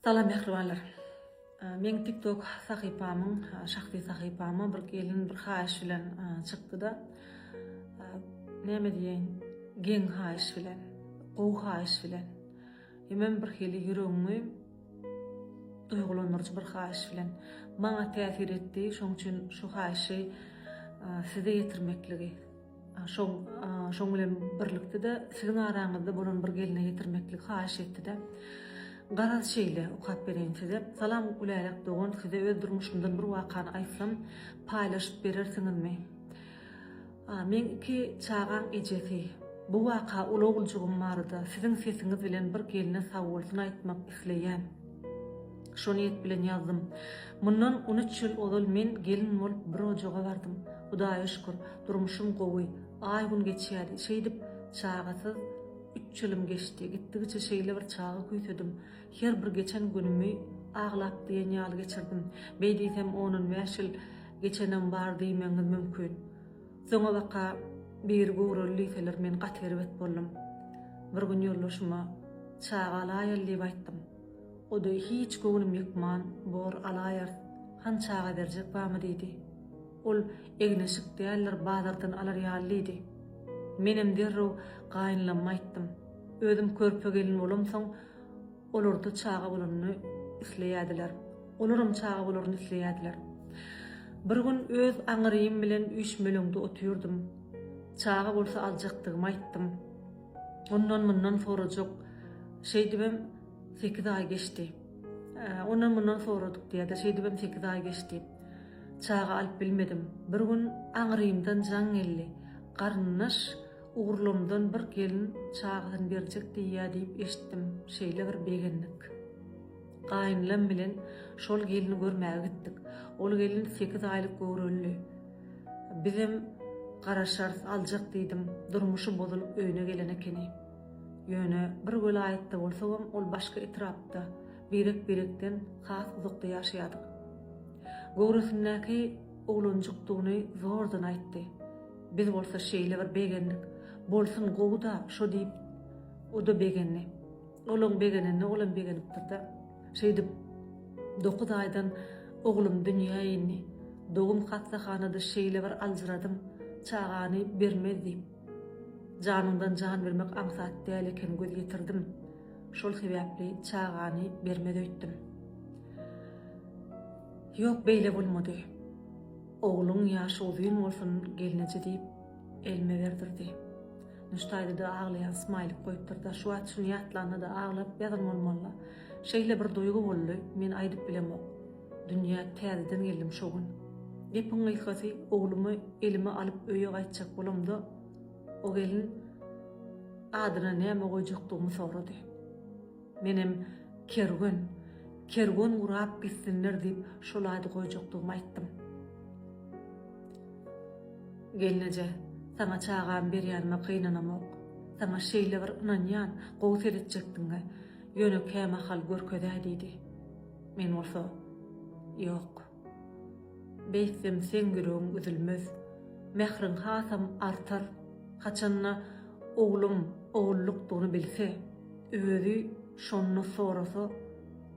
Salam mähribanlar. Meň TikTok sahypamyň, şahsy sahypama bir gelin bir haýyş bilen çykdy-da. Näme diýeýin, geň haýyş bilen, gowy haýyş bilen. Hemem bir hili ýüregiňi duýgulandyryjy bir haýyş bilen maňa täsir etdi. Şoň üçin şu haýyşy size ýetirmekligi Şoň şoň bilen birlikde-de siziň araňyzda bolan bir gelne ýetirmekligi haýyş etdi-de. Garaz şeýle, okap bereýin size. Salam Gülälek dogan, size öz durmuşymdan bir wakany aýtsam, paýlaşyp berersiňizmi? Meň iki çagaň ejesi. Bu waka uly oguljygym barada siziň sesiňiz bilen bir gelne sagbolsun aýtmak isleýän. Şo niýet bilen ýazdym. Mundan on üç ýyl ozal men gelin bolup bir ojaga bardym. Hudaýa şükür, durmuşym gowy, aý-gün geçýärdi. Şeýdip, çagasyz üç ýylym geçdi. Gitdigiçe şeýle bir çaga küýsedim. Her bir geçen günümi aglap diýen ýaly geçirdim. Beý diýsem on-on bäş ýyl geçenem bar diýmegiňiz mümkin. Soňabaka biri göwreli diýseler men gaty erbet boldum. Bir gün ýoldaşyma, Çaga alaýaly diýip aýtdym. O-da hiç göwnüm ýykman, Bor, alaýarys. Han çaga berjek barmy diýdi. Ol egin-eşik däldir, bazardan alar ýaly diýdi. Menem derrew gaýynlamma aýtdym. Özüm körpe gelin bolamsoň, olarda çaga bolanyny isleýärdiler. Olaram çaga bolaryny isleýärdiler. Bir gün öz aňyrym bilen üýşmeleňde otyrdym. Çaga bolsa aljakdygymy aýtdym. Ondan-mundan sorajak. Şeýdibem sekiz aý geçdi. Ondan-mundan soradyk diýýär-de, şeýdibem sekiz aý geçdi. Çaga alyp bilmedim. Bir gün aňrymdan jaň geldi. Garyndaş ugurlamdan bir gelin çagasyny berjek diýýär diýip eşitdim. Şeýle bir begendik. Gaýynlam bilen şol gelni görmäge gitdik. Ol gelin sekiz aýlyk göwrelidi. Bizem garaşarys, aljak diýdim. Durmuşy bozulyp öýüne gelen ekeni. Ýöne bir welaýatda bolsagam ol başga etrapda, birek-birekden has uzakda ýaşaýardyk. Göwresindäki oglanjykdygyny zordan aýtdy. Biz bolsa şeýle bir begendik. Bolsun gowy-da şo diýip, o-da begendi. Olaň begenenine olam begenipdir-de. Şeýdip, dokuz aýdan oglum dünýä indi. Dogum hassahanada şeýle bir aljyradym, çagany bermez diýip. Janyňdan jan bermek aňsat däl eken göz ýetirdim. Şol sebäpli çagany bermez öýtdüm. Ýok, beýle bolmady. Ogluň ýaşy uzyn bolsun gelneje diýip, elime berdirdi. Nuştaýda-da aglaýan smaýlik goýupdyr-da. Şu wagt şuny ýatlanda-da aglap ýazan bolmaly-la. Şeýle bir duýgy boldy, men aýdyp bilemok. Dünýä täzeden geldim şo gün. Gepiň gysgasy, oglumy elime alyp öýe gaýtjak bolamda, o gelin adyna näme goýjakdygymy sorady. Menem Kerwen, kerwen gurap gitsinler diýip şol ady goýjakdygymy aýtdym. Gelneje, saňa çagamy berýänime gynanamok. Saňa şeýle bir ynanýan, gowy seretjekdiňe. Ýöne kämahal görkezäý diýdi. Men bolsa, Ýok. Beýtsem seň ýüregiň üzülmez. Mähriň hasam artar. Haçanda oglum ogullykdygyny bilse, özi şonda sorasa,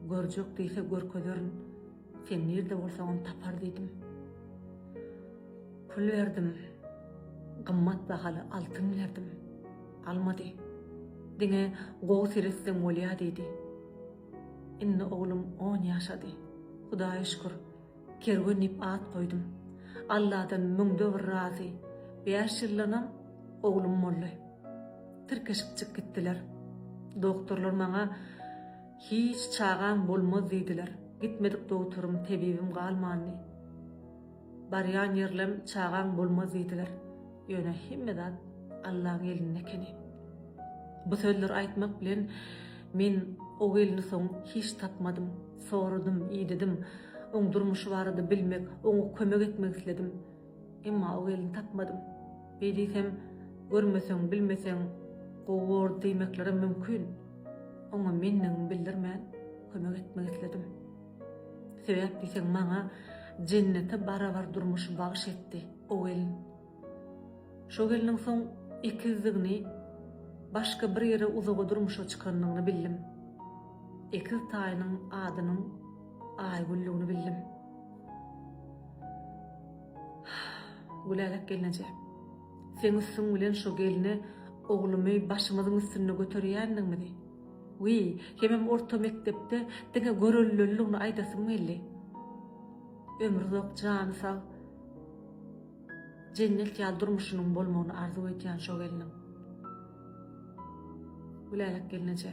görjek diýse görkezerin. Sen nirde bolsaňam tapar diýdim. Pul berdim. Gymmat bahaly altyn berdim. Almady. Diňe gowy seretseň bolýa diýdi. Indi oglum on ýaşady. Hudaýa şükür, Kerwen diýip at goýdum. Alladan müňde bir razy. Bäş ýyldanam oglum boldy. Tirkeşipjik gitdiler. Doktorlar maňa Hiç çagaň bolmaz diýdiler. Gitmedik dogtorym, tebibim galmandy. Barýan ýerlem çagaň bolmaz diýdiler. Ýöne hemme zat Allaň elinde ekeni. Bu sözleri aýtmak bilen men o gelni soň hiç tapmadym. Soradym, idedim. Oň durmuşy barada bilmek, oňa kömek etmek isledim. Emma o gelni tapmadym. Beý diýsem, görmeseň, bilmeseň gowy bordy diýmeklerem mümkin. Oňa mendigimi bildirmän kömek etmek isledim. Sebäp diýseň maňa jennete barabar durmuşy bagyş etdi o gelin. Şo gelniň soň ekizdigini, başga bir ýere uzaga durmuşa çykandygyny bildim. ekiz taýynyň adynyň Aýgülligini bildim. Gülälek gelneje, seň üstüň bilen şo gelne oglumy başymyzyň üstünde göterýändigimizi, wiý, hemem orta mekdepde diňe görellililigini aýdasym geldi. Ömri uzak, jany sag, jennet ýaly durmuşynyň bolmagyny arzuw edýän şo gelniň. Gülälek gelneje,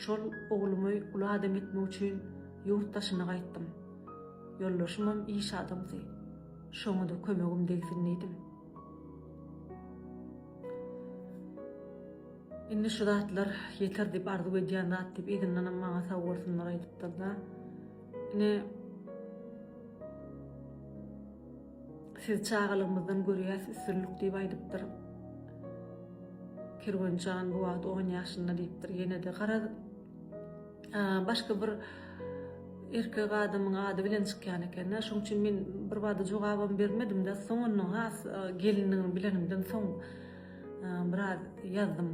şol oglumy uly adam etmek üçin ýurt daşyna gaýtdym. Ýoldaşymam iş adamsy. Şoňa-da kömegim degsin diýdim. Indi şu zatlar ýeter diýip arzuw edýän zat diýip yzyndanam maňa sag bolsunlar aýdypdyr-da. Ine, sizi çagalygymyzdan görýäs üstünlik diýip aýdypdyr. Kerwen jan bu wagt on ýaşynda diýipdir. Ýene-de garaz başga bir erkek adamyň ady bilen çykýan ekende. Şoň üçin men bir bada jogabam bermedim-de, soň ondan has gelindigini bilenimden soň biraz ýazdym.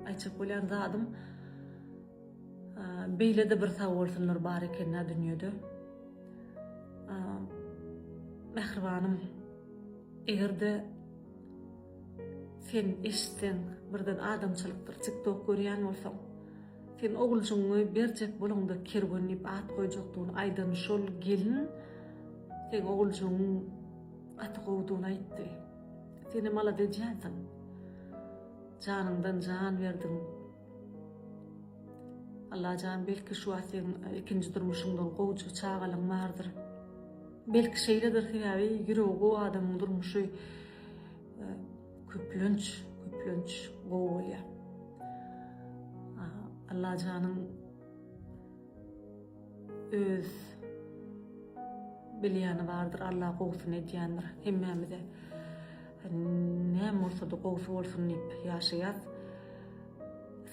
Aýtjak bolýan zadym beýle-de bir sag bolsunlar bar eken-dä dünýede. Mähribanym, eger-de sen eşitseň, birden adamçylykdyr, TikTok görýän bolsaň, sen oguljygyňy berjek bolaňda Kerwen diýip at goýjakdygyny aýdan şol gelin seň oguljygyň gaty gowudygyny aýtdy. Senem alada edýänsiň. Janyňdan jan berdiň. Allajan belki şu wagt seň ikinji durmuşyňdan gowja çagalaň bardyr. Belki şeýledir sebäbi ýüregi gowy adamyň durmuşy köplenç köplenç gowy bolýar. Allajanyň öz bilýäni bardyr Allah gowusyny edýändir hemmämize. Näme bolsada gowusy bolsun diýip ýaşaýas.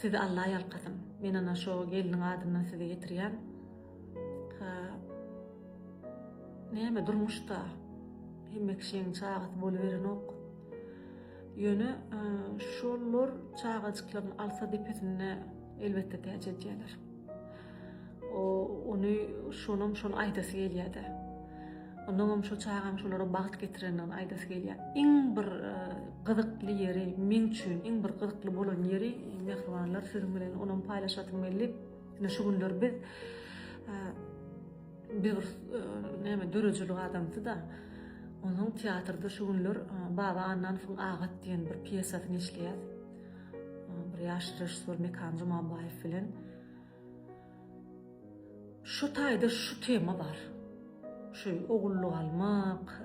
Sizi Allah ýalkasyn. Men ana şo gelniň adyndan size ýetirýän. Näme durmuşda hemme kişiň çagasy boluberenok. Ýöne şolar çagajyklaryny alsa depesinde elbetde täç edýärler. O ony şonam şony aýdasy gelýär-de. Onnoňam şo çagaň şolara bagt getirendigini aýdasy gelýär. Iň bir gyzykly ýeri meň üçin iň bir gyzykly bolan ýeri mähribanlar siziň bilen onam paýlaşasym geldi. Ine şu günler biz biz bir näme döredijilik adamsy-da. Onsoň teatrda şu günler Baba Annanowyň Agat diýen bir pýesasyny işleýäs. Bir ýaş režissýor Mekan Jumabaýew bilen. Şu taýda şu tema bar. Şu ogullyk almak,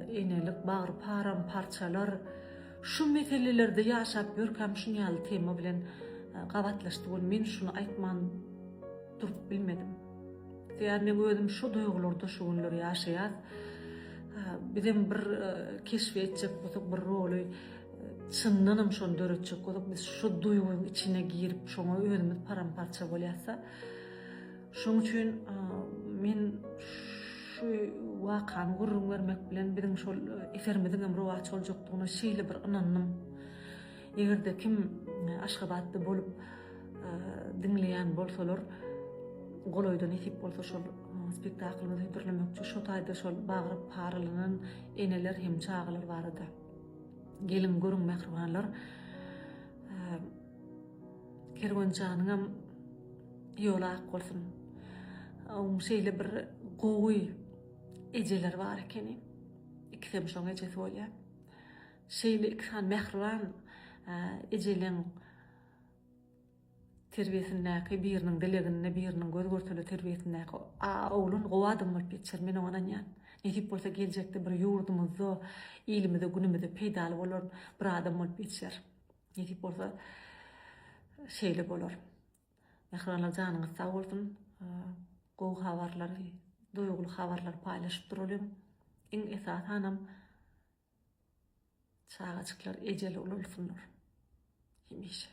enelik, bagry param-parçalar. Şu meselelerde ýaşap ýörkäm şuny ýaly tema bilen gabatlaşdy we men şuny aýtman durup bilmedim. Sebäbi meň özüm şu duýgularda şu günler ýaşaýas. Bizem bir keşbi etjek bolsak, bir roly çyndanam şony döretjek bolsak, biz şu duýgyň içine girip, şoňa özümiz paramparça bolýas-da. Şonuň üçin men şu wakany gürrüň bermek bilen biziň şol eserimiziň hem rowaç boljakdygyna şeýle bir ynandym. Eger-de kim Aşgabatda bolup diňleýän bolsalar, golaýda nesip bolsa şol spektaklymyzy hödürlemekçi, şo taýda şol bagry paralanan eneler hem çagalar barada. Geliň görüň mähribanlar. Kerwenjanyňam ýoly ak bolsun. Oň şeýle bir gowy ejeleri bar ekeni. Ikisem şoň ejesi bolýar. Şeýle iki sany mähriban ejeleň terbiýesindäki biriniň dileginde, biriniň göz görtele terbiýesindäki oglan gowy adam bolup ýetişer, men oňa ynanýan. Nesip bolsa geljekde bir ýurdumyzda, ilimize, günümize peýdaly bolan bir adam bolup ýetişer. Nesip bolsa şeýle bolar. Mähribanlar janyňyz sag bolsun. Gowy habarlary, duýguly habarlary paýlaşyp duralyň. Iň esasanam çagajyklar ejeli ulalsynlar. Hemişe.